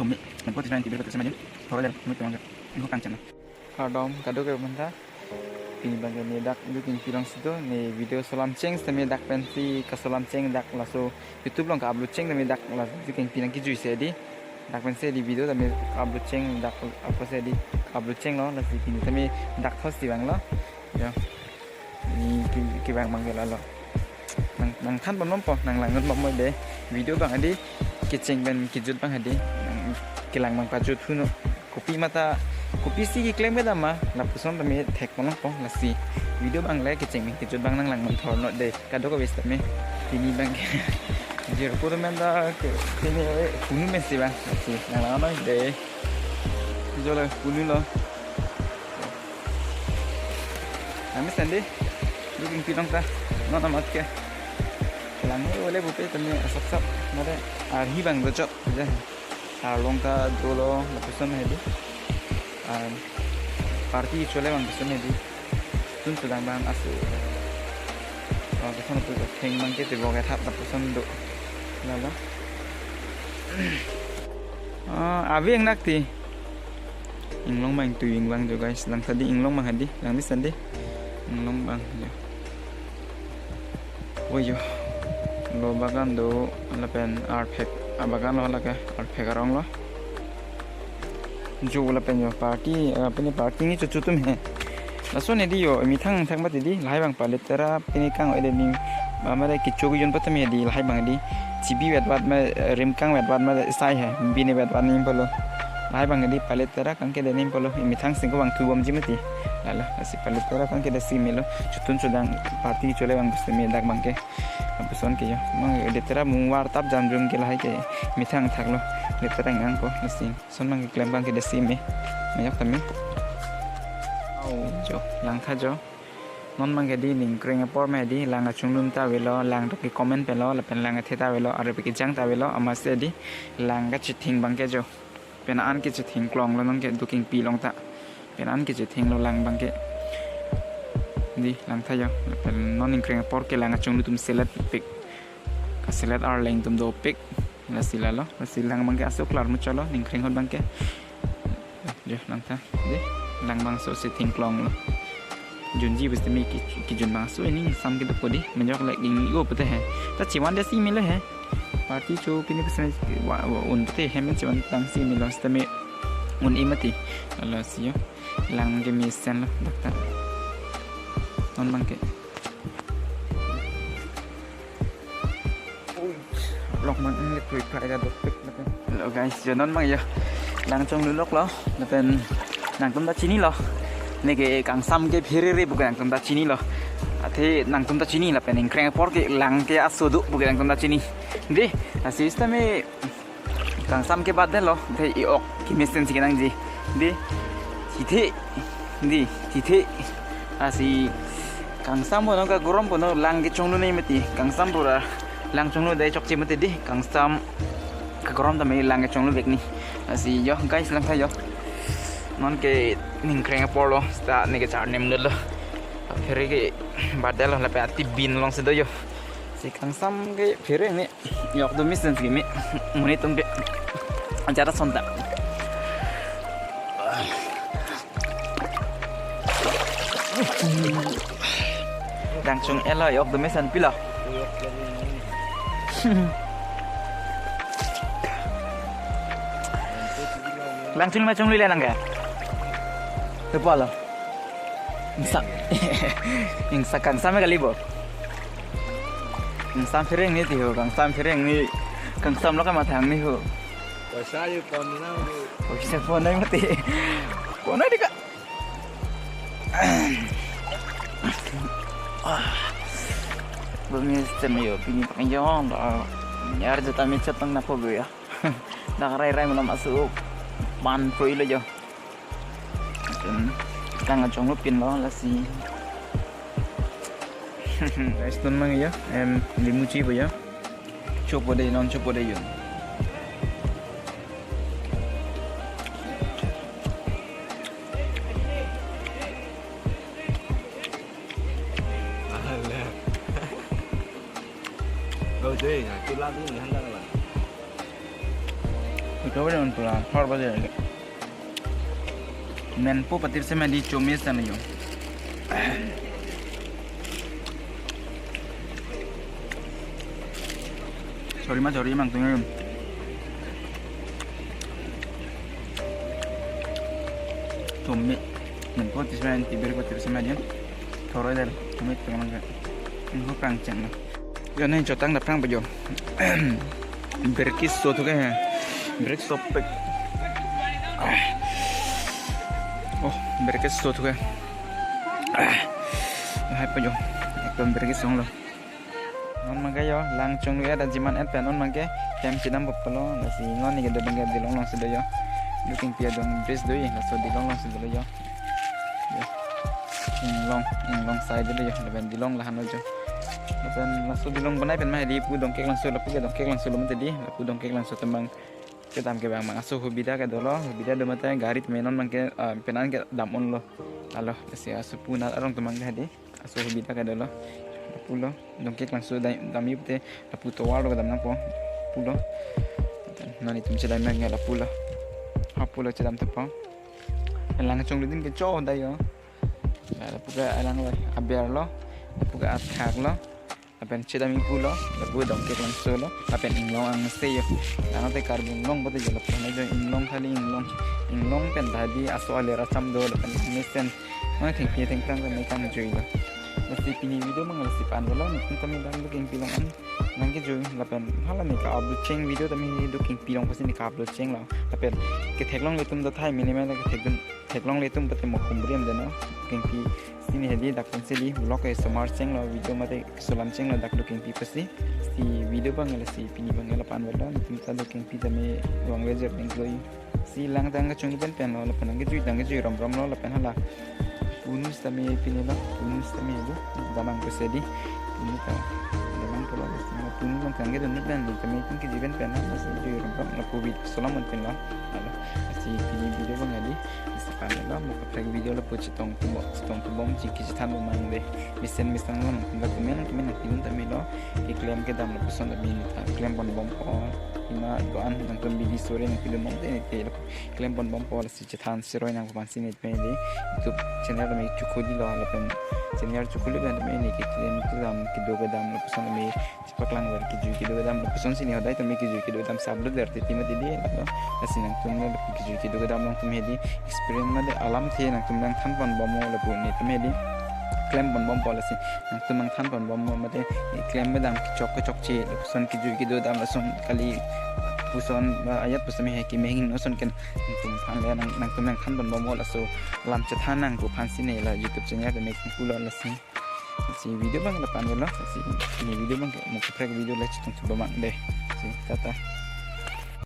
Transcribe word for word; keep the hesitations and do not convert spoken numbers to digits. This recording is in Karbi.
Kami, nangko tisna T V kata sama jin. Thora jal, kami tuang jal. Nangko kang channel. Kardom, kadokave aphanta. Pini abangke ne dak Dukengpi alongsi do, ne video solam cheng sitame dak pensi kasolam cheng dak laso YouTube along ka-upload cheng tame dak laso Dukengpi nangkejuise di. Dak pensi di video tame ka-upload cheng dak apotsi di ka-upload chenglo lasi pini tame dak thos si vanglo. Ya. Ni ke, kevang abangke lalo. Nang, nangthan bomnonpo, nanglang bomnon de. Video abang hedi, kecheng pen kejut abang hedi. Nang kelang abang pajut huno. Kopi mata, kopisi keklem kedam ma, lapuson tame thek bomnonpo, lasi. Video abang le kecheng pen kejut abang nanglang bomthornon de. Kadokave sitame. Pini abangke. Jirpo temen ta ke, pini, eh, punu mesi abang. Lasi, nanglang noi de. Jole, punulo. Langmesen di, Dukengpi along ta, non amat ke. Lang he ole bupe tame asap sap, mare arhi abang dojok, je. Arlong ta dolo, lapuson hedi. Ar, party chole abang lapuson hedi. Tun sedang abang asu. Abang lapuson tu theng abangke tebok ethap lapuson do. Lalo. Ah, avi ingnak ti. Inglong abang tu ingvang jo guys. Langtha di inglong abang hedi. Langmesen di. Inglong abang jo. Oh yo. Lo bagan do lapen arphek abagan lo lake arphek arong lo. Jo lapen jo party, ah, pini party ni chuchu atum he. Laso ne di yo, methang thak mati di, lahai abang palit tera, pini kang ele ni, amare kecho kejun patame di, lahai abang di, chibi vetvat ma, rimkang vetvat ma sai he, bini vetvat ni polo. Lahai abang di palit tera, kang ke de ni polo, methang singko abang thu bomji mati. Lalo, lasi palit tera, kang ke de si melo, chutun chudang, party chole abang bus me dak abangke. Lapuson ke yo, mang de tera mungvar tap jamjum ke lahai ke, methang thaklo, de tera ingangpo, lasi. Son abangke klem abangke de si me. Mayok tame. Au, jo, langtha jo. Non abangke di ningkreng apor me di lang kachunglun ta avelo, lang to kecomment pelo, lapen lang kethe ta avelo, arve kejang ta avelo, amatsi di lang kachething abangke jo. Pen an kachething klonglo nonke Dukengpi along ta. Pen an kachethinglo lang abangke. Di langtha jo. Lapen non ningkreng apor ke lang kachunglun atum selet pik. Kaselet arleng atum dopik. Lasi lalo, lasi lang abangke aso klar muchotlo, ningkreng ahut abangke. Jo, langtha, di, lang abang aso si thingklonglo. Junji bus tame ki, kejun abang aso ining sam kedo po di, menjok lek ing yo pute he. Ta chevan de si melo he. Party cho pini bus me wa, wa un pute he men chevan tang si melo sitame un-e mati. Lalo si yo, lang ke mesenlo, dak ta. Non abangke. Lok man ini tuh kayak dopik. Hello guys, jo non abang ya. Lang chongluloklo, lapen nangtum ta chinilo. Neke kangsam ke pherere bukan nangtum ta chinilo. Athe nangtum ta chini lapen ningkreng apor ke lang ke aso do bukan nangtum ta chini. Di, lasi sitame kangsam ke bat detlo, the i-ok kemesen si kenangji. Di, chithe, di, chithe. Lasi kangsam punon kagorom punon lang kechonglu nei mati. Kangsam pura lang chonglu dai chokche mati di. Kangsam kagorom tame lang kechonglu vek ni. Lasi yo guys langtha yo. Nonke ningkreng aporlo, seta neke charnem dolo. Phere ke bat detlo lapen atibin alongsi do yo. Si kangsam ke phere ni. Yok do mesen si me. Monit atum ke. Ajara sonta. Dang chung elo yok do mesen pilo. Lang chung ma chonglule nangke. Tepalo. Ingsa. Ingsa kangsam kali bo. Kangsam phereng ni ti ho, kangsam phereng ni, kangsam lo kamathang ni ho. Poisa yo pon na ho. Poisa pon nai mati. Pon nai di ka. Ah. Bumi stem yo, pini pakai yo, da. Yar jata mi chat tang na po ya. Dak rai rai malam masuk. Pan pro ilo jo. Pen, tang ajong lo pin lo lasi. Guys, non mang ya, em limuchi bo ya. Chopo de non chopo de yo. Alah. Oh, deh, nah, itulah tuh, nih, handal lah. Coba deh, unpula, hor bajar lagi. Menpo patir se madi chomis tan yo. Sorry ma, sorry mang tung yo. Chomi. Menpo patir se madi, tibir patir se madi. Thoroi dal, chomi tung mang ke. Ini prang cheng na. Yo, ne chotang da prang ba yo. Berkis so thu ke hai. Berkis so pek. Ah. Oh, berkis so thu ke. Ah. Hai ba yo. Ekdom berkis song lo. Non mang ke yo, lang chong lu ya, da jiman et pen non mang ke, tem chidam pop lo, lasi non ni ke do bang ke Dilong along si do yo. Looking pia dong bridge do ye, laso Dilong along si do lo yo. Yo. Inglong, Inglong side lo yo, lapen Dilong lahan lo yo. Lapen laso Dilong bonai pen ma hedi pu Dongkeklangso, lapu ke Dongkeklangso lo mati di, lapu Dongkeklangso temang kedam ke bang mang aso hubida ke dolo, hubida do mate gari temenon mang ke, ah, penan ke dam un lo. Alo, lasi aso pu nat arong temang ke hedi. Aso hubida ke dolo. Lapu lo, Dongkeklangso dam, dam yu pute, lapu tovar lo kedam nangpo. Lapu lo. Non itum chedam nang ya lapu lo. Lapu lo chedam tepo. Lang chong lu din ke cho da yo. Ya, lapu ke alang lo, aber lo. Lapu ke athak lo. Lapen chedam ipu lo, lapu Dongkeklangso lo. Lapen Inglong angse yo. Lang te Karbi Anglong bote yo lapu na jo Inglong khali Inglong. Inglong pen tadi aso ale racham do lapen mesen. Mang thengpi thengphrang pen tang jui lo. Lasi pini video mang lasi pan lo, nangtum tame dang dukeng pilong an. Nang kejui lapen hala ne ka-upload cheng video tame dukeng pilong pasi ne ka-upload cheng lo. Lapen ketheklongle atum do thai minimal ketheklong, theklongle atum pati mo kumbriam deno. Dukeng pi sini hedi dak pun sidi vlog ke somar cheng lo, video mate kesolam cheng lo dak dukeng pi pasi. Si video bang lasi pini bang la pan lo, nangtum ta dukeng pi tame vang le jer ding kloi. Si lang tang kachung pen pen lo, lapen lang kejui tang kejui rom rom lo, lapen hala. Punu sitame pini lo, punu sitame do, damang pese di. Punu ta, damang pulo, punu long tang kedun pen di, tame pun kejui pen pen lo, lasi jui rom rom, lapu video solam un pen lo. Alo, lasi pini video bang hedi, lasi pan lo, mo kaprek video lapu chetong tu bo, chetong tu bom, chingki chethan bomang de. Mesen mesang lo, nangtum la comment, comment nangpidun tame lo. Keklem kedam lapuson tame neta klem pon bompo. Ima do-an nangtum bidi sore nangpidun bomte nete klem pon bompo, lasi chethan siroi nang phan sini tame di YouTube channel tame chukhuli lo lapen channel chukhuli pen tame ne keklem kedam kedo kedam lapuson tame chepaklang ver kejui kedo kedam lapuson sini hodai tame kejui kedo kedam sablo der titi mati di lo. Lasi nangtum lo kejui kedo kedam along tame di experience mate alamthe nangtum nangthan pon bomlo lapu ne tame di klem pon bompo, lasi nangtum nangthan pon bomlo mate klem kedam kechok kechokche lapuson kejui kedo kedam lason kali puson ba ayat puson me hai keme hingno ason ke nangtum phan le nang, nangtum nangthan pon bomlo, laso alam chethan nang pu phan sini la YouTube channel tame kangpu lo lasi. Si video bang la pan lo, si ini video bang ke mo kaprek video la chetong tu bomang de. Si tata.